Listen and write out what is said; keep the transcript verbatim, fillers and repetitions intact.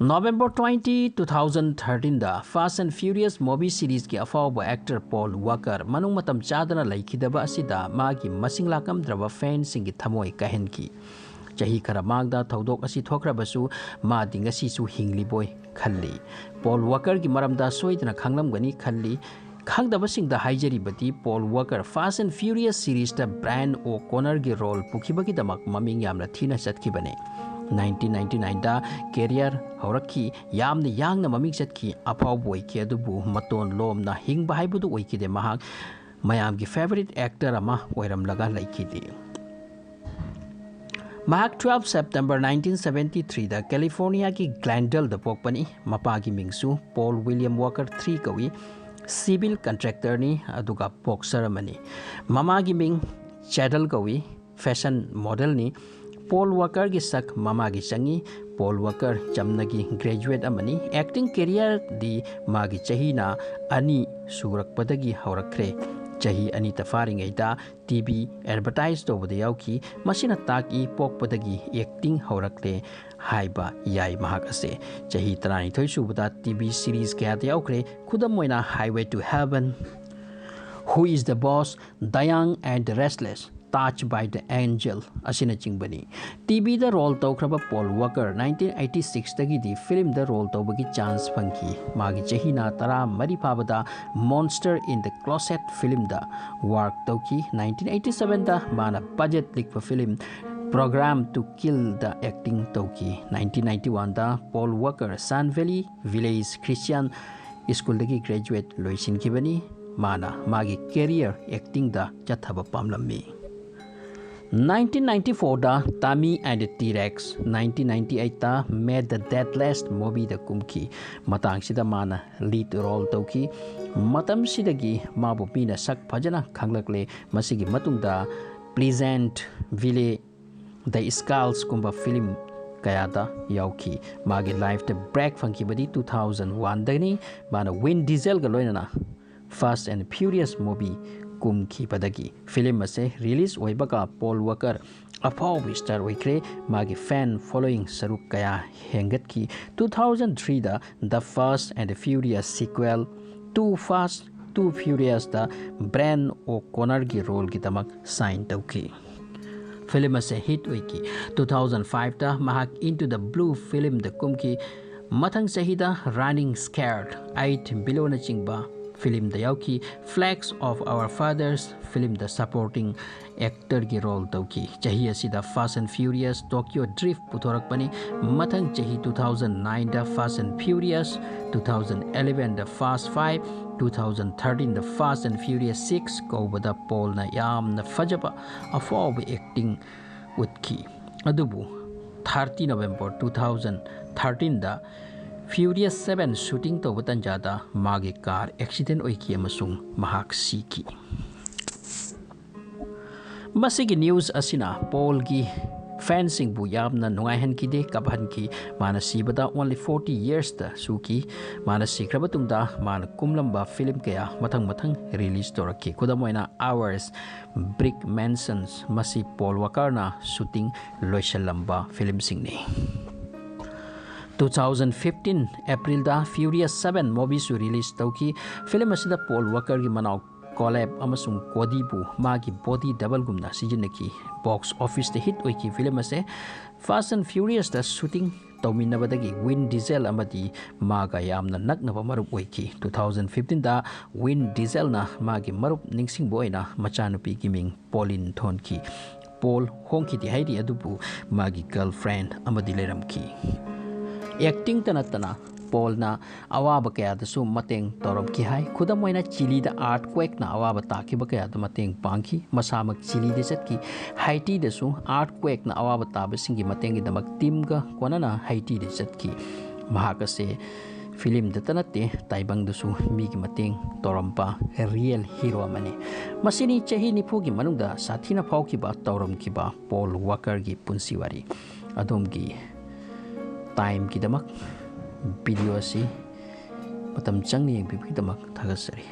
November twenty, two thousand thirteen-ꯗ Fast and Furious movie series-ꯀꯤ ꯑꯐꯥꯎꯕ actor Paul Walker ꯃꯅꯨꯡ ꯃꯇꯝ ꯆꯥꯗꯅ ꯂꯩꯈꯤꯗꯕ ꯑꯁꯤꯗ ꯃꯥꯒꯤ ꯃꯁꯤꯡ ꯂꯥꯛꯂꯝꯗ꯭ꯔꯕ fan-ꯁꯤꯡꯒꯤ ꯊꯃꯣꯏ ꯀꯥꯏꯍꯟꯈꯤ꯫ ꯆꯍꯤ ꯈꯔ ꯃꯥꯡꯗ ꯊꯧꯗꯣꯛ ꯑꯁꯤ ꯊꯣꯛꯈ꯭ꯔꯕꯁꯨ, ꯃꯥꯗꯤ ꯉꯁꯤꯁꯨ ꯍꯤꯡꯂꯤꯕꯣꯏ ꯈꯜꯂꯤ꯫ Paul Walker-ꯒꯤ ꯃꯔꯝꯗ ꯁꯣꯏꯗꯅ ꯈꯪꯂꯝꯒꯅꯤ ꯈꯜꯂꯤ꯫ ꯈꯪꯗꯕꯁꯤꯡꯗ ꯍꯥꯏꯖꯔꯤꯕꯗꯤ, Paul Walker Fast and Furious series-ꯇ Brian O'Connor-ꯒꯤ role ꯄꯨꯈꯤꯕꯒꯤꯗꯃꯛ ꯃꯃꯤꯡ ꯌꯥꯝꯅ ꯊꯤꯅ ꯆꯠꯈꯤꯕꯅꯤ꯫ Nineteen ninety-nine-ꯗ career ꯍꯧꯔꯛꯈꯤ, ꯌꯥꯝꯅ ꯌꯥꯡꯅ ꯃꯃꯤꯡ ꯆꯠꯈꯤ, ꯑꯐꯥꯎꯕ ꯑꯣꯏꯈꯤ, ꯑꯗꯨꯕꯨ ꯃꯇꯣꯟ ꯂꯣꯝꯅ ꯍꯤꯡꯕ ꯍꯥꯏꯕꯗꯨ ꯑꯣꯏꯈꯤꯗꯦ꯫ ꯃꯍꯥꯛ ꯃꯌꯥꯝꯒꯤ favourite actor ꯑꯃ ꯑꯣꯏꯔꯝꯂꯒ ꯂꯩꯈꯤꯗꯦ꯫ ꯃꯍꯥꯛ twelve September nineteen seventy-three-ꯗ California-ꯒꯤ Glendale-ꯗ ꯄꯣꯛꯄꯅꯤ꯫ ꯃꯄꯥꯒꯤ ꯃꯤꯡꯁꯨ Paul William Walker three ꯀꯧꯏ, civil contractor-ꯅꯤ, ꯑꯗꯨꯒ boxer ꯑꯃꯅꯤ꯫ ꯃꯃꯥꯒꯤ ꯃꯤꯡ Cheadle ꯀꯧꯏ, fashion model-ꯅꯤ꯫ Paul Walker-ꯒꯤ ꯁꯛ ꯃꯃꯥꯒꯤ ꯆꯪꯏ꯫ Paul Walker ꯆꯝꯅꯒꯤ graduate ꯑꯃꯅꯤ꯫ Acting career-ꯗꯤ ꯃꯥꯒꯤ ꯆꯍꯤꯅ ꯑꯅꯤ ꯁꯨꯔꯛꯄꯗꯒꯤ ꯍꯧꯔꯛꯈ꯭ꯔꯦ꯫ ꯆꯍꯤ ꯑꯅꯤꯇ ꯐꯥꯔꯤꯉꯩꯗ T V advertise ꯇꯧꯕꯗ ꯌꯥꯎꯈꯤ꯫ ꯃꯁꯤꯅ ꯇꯥꯛꯏ, ꯄꯣꯛꯄꯗꯒꯤ acting ꯍꯧꯔꯛꯂꯦ ꯍꯥꯏꯕ ꯌꯥꯏ꯫ ꯃꯍꯥꯛ ꯑꯁꯦ ꯆꯍꯤ ꯇꯔꯥꯅꯤꯊꯣꯏ ꯁꯨꯕꯗ T V series ꯀꯌꯥꯗ ꯌꯥꯎꯈ꯭ꯔꯦ꯫ ꯈꯨꯗꯝ ꯑꯣꯏꯅ Highway to Heaven, Who is the Boss, The Young and the Restless, Touched by the Angel ꯑꯁꯤꯅꯆꯤꯡꯕꯅꯤ꯫ T V-ꯗ role ꯇꯧꯈ꯭ꯔꯕ Paul Walker nineteen eighty-six-ꯇꯒꯤꯗꯤ film-ꯗ role ꯇꯧꯕꯒꯤ chance ꯐꯪꯈꯤ꯫ ꯃꯥꯒꯤ ꯆꯍꯤꯅ ꯇꯔꯥꯃꯔꯤ ꯐꯥꯕꯗ Monster in the Closet film-ꯗ work ꯇꯧꯈꯤ꯫ Nineteen eighty-seven-ꯗ ꯃꯥꯅ budget ꯂꯤꯛꯄ film Program to Kill-ꯗ acting ꯇꯧꯈꯤ꯫ Nineteen ninety-one-ꯗ Paul Walker Sun Valley Village Christian School-ꯗꯒꯤ graduate ꯂꯣꯏꯁꯤꯟꯈꯤꯕꯅꯤ꯫ ꯃꯥꯅ ꯃꯥꯒꯤ career acting-ꯗ ꯆꯠꯊꯕ ꯄꯥꯝꯂꯝꯃꯤ꯫ Nineteen ninety-four-ꯗ Tammy and T-Rex, nineteen ninety-eight-ꯇ Meet the Deathless movie-ꯗ ꯀꯨꯝꯈꯤ꯫ ꯃꯇꯥꯡꯁꯤꯗ ꯃꯥꯅ lead role ꯇꯧꯈꯤ꯫ ꯃꯇꯝꯁꯤꯗꯒꯤ ꯃꯥꯕꯨ ꯃꯤꯅ ꯁꯛ ꯐꯖꯅ ꯈꯪꯂꯛꯂꯦ꯫ ꯃꯁꯤꯒꯤ ꯃꯇꯨꯡꯗ Pleasantville, The Skulls-ꯀꯨꯝꯕ film ꯀꯌꯥꯗ ꯌꯥꯎꯈꯤ꯫ ꯃꯥꯒꯤ life-ꯇ break ꯐꯪꯈꯤꯕꯗꯤ two thousand one-ꯗꯅꯤ꯫ ꯃꯥꯅ Vin Diesel-ꯒ ꯂꯣꯏꯅꯅ Fast and Furious movie ꯀꯨꯝꯈꯤꯕꯗꯒꯤ꯫ Film ꯑꯁꯦ release ꯑꯣꯏꯕꯒ Paul Walker ꯑꯐꯥꯎꯕ star ꯑꯣꯏꯈ꯭ꯔꯦ꯫ ꯃꯥꯒꯤ fan following ꯁꯔꯨꯛ ꯀꯌꯥ ꯍꯦꯟꯒꯠꯈꯤ꯫ Two thousand three the The Fast and the Furious sequel, Too Fast, Too Furious the Brian O'Connorꯒꯤ roleꯒꯤꯗꯃꯛ sign ꯇꯧꯈꯤ꯫ Film ꯑꯁꯤ hit ꯑꯣꯏꯈꯤ꯫ Two thousand five ꯗ ꯃꯍꯥꯛ Into the Blue film ꯗ ꯀꯨꯝꯈꯤ꯫ ꯃꯊꯪ ꯆꯍꯤꯗ Running Scared, Eight Below ꯅꯆꯤꯡꯕ film ꯗ ꯌꯥꯎꯈꯤ꯫ Flags of Our Fathers film the supporting actor ꯒꯤ role ꯇꯧꯈꯤ꯫ ꯆꯍꯤ ꯑꯁꯤꯗ Fast and Furious Tokyo Drift ꯄꯨꯊꯣꯔꯛꯄꯅꯤ꯫ ꯃꯊꯪ ꯆꯍꯤ two thousand nine the Fast and Furious, two thousand eleven the Fast Five, two thousand thirteen the Fast and Furious Six ꯀꯧꯕꯗ Paulꯅ ꯌꯥꯝꯅ ꯐꯖꯕ ꯑꯐꯥꯎꯕ acting ꯎꯠꯈꯤ꯫ ꯑꯗꯨꯕꯨ thirty November two thousand thirteen ꯗ Furious Seven shooting ꯇꯧꯕ ꯇꯟꯖꯥꯗ ꯃꯥꯒꯤ car accident ꯑꯣꯏꯈꯤ ꯑꯃꯁꯨꯡ ꯃꯍꯥꯛ ꯁꯤꯈꯤ꯫ ꯃꯁꯤꯒꯤ news ꯑꯁꯤꯅ Paulꯒꯤ fanꯁꯤꯡꯕꯨ ꯌꯥꯝꯅ ꯅꯨꯡꯉꯥꯏꯍꯟꯈꯤꯗꯦ, ꯀꯞꯍꯟꯈꯤ꯫ ꯃꯥꯅ ꯁꯤꯕꯗ only forty yearsꯇ ꯁꯨꯈꯤ꯫ ꯃꯥꯅ ꯁꯤꯈ꯭ꯔꯕ ꯇꯨꯡꯗ ꯃꯥꯅ ꯀꯨꯝꯂꯝꯕ film ꯀꯌꯥ ꯃꯊꯪ ꯃꯊꯪ release ꯇꯧꯔꯛꯈꯤ꯫ ꯈꯨꯗꯝ ꯑꯣꯏꯅ Hours, Brick Mansions, ꯃꯁꯤ Paul Walkerꯅ shooting ꯂꯣꯏꯁꯤꯜꯂꯝꯕ filmꯁꯤꯡꯅꯤ꯫ Two thousand fifteen Aprilꯗ Furious Seven movieꯁꯨ release ꯇꯧꯈꯤ꯫ Film ꯑꯁꯤꯗ Paul Walkerꯒꯤ ꯃꯅꯥꯎ Caleb ꯑꯃꯁꯨꯡ Codyꯕꯨ ꯃꯥꯒꯤ body doubleꯒꯨꯝꯅ ꯁꯤꯖꯤꯟꯅꯈꯤ꯫ Box officeꯇ hit ꯑꯣꯏꯈꯤ film ꯑꯁꯦ꯫ Fast and Furiousꯇ shooting ꯇꯧꯃꯤꯟꯅꯕꯗꯒꯤ Vin Diesel ꯑꯃꯗꯤ ꯃꯥꯒ ꯌꯥꯝꯅ ꯅꯛꯅꯕ ꯃꯔꯨꯞ ꯑꯣꯏꯈꯤ꯫ Two thousand fifteenꯗ Vin Dieselꯅ ꯃꯥꯒꯤ ꯃꯔꯨꯞ ꯅꯤꯡꯁꯤꯡꯕ ꯑꯣꯏꯅ ꯃꯆꯥꯅꯨꯄꯤꯒꯤ ꯃꯤꯡ Pauline ꯊꯣꯟꯈꯤ꯫ Paul ꯍꯣꯡꯈꯤꯗꯦ ꯍꯥꯏꯔꯤ, ꯑꯗꯨꯕꯨ ꯃꯥꯒꯤ girlfriend ꯑꯃꯗꯤ ꯂꯩꯔꯝꯈꯤ꯫ Actingꯇ ꯅꯠꯇꯅ Paulꯅ ꯑꯋꯥꯕ ꯀꯌꯥꯗꯁꯨ ꯃꯇꯦꯡ ꯇꯧꯔꯝꯈꯤ ꯍꯥꯏ꯫ ꯈꯨꯗꯝ ꯑꯣꯏꯅ Chileꯗ earthquakeꯅ ꯑꯋꯥꯕ ꯇꯥꯈꯤꯕ ꯀꯌꯥꯗ ꯃꯇꯦꯡ ꯄꯥꯡꯈꯤ꯫ ꯃꯁꯥꯃꯛ Chileꯗ ꯆꯠꯈꯤ꯫ Haitiꯗꯁꯨ earthquakeꯅ ꯑꯋꯥꯕ ꯇꯥꯕꯁꯤꯡꯒꯤ ꯃꯇꯦꯡꯒꯤꯗꯃꯛ teamꯒ ꯀꯣꯟꯅꯅ Haitiꯗ ꯆꯠꯈꯤ꯫ ꯃꯍꯥꯛ ꯑꯁꯦ filmꯗꯇ ꯅꯠꯇꯦ, ꯇꯥꯏꯕꯪꯗꯁꯨ ꯃꯤꯒꯤ ꯃꯇꯦꯡ ꯇꯧꯔꯝꯕ real hero ꯑꯃꯅꯤ꯫ ꯃꯁꯤꯅꯤ ꯆꯍꯤ ꯅꯤꯐꯨꯒꯤ ꯃꯅꯨꯡꯗ ꯁꯥꯊꯤꯅ ꯐꯥꯎꯈꯤꯕ, ꯇꯧꯔꯝꯈꯤꯕ Paul Walkerꯒꯤ ꯄꯨꯟꯁꯤ ꯋꯥꯔꯤ꯫ ꯑꯗꯣꯝꯒꯤ timeꯒꯤꯗꯃꯛ video ꯑꯁꯤ ꯃꯇꯝ ꯆꯪꯅ ꯌꯦꯡꯕꯤꯕꯒꯤꯗꯃꯛ ꯊꯥꯒꯠꯆꯔꯤ꯫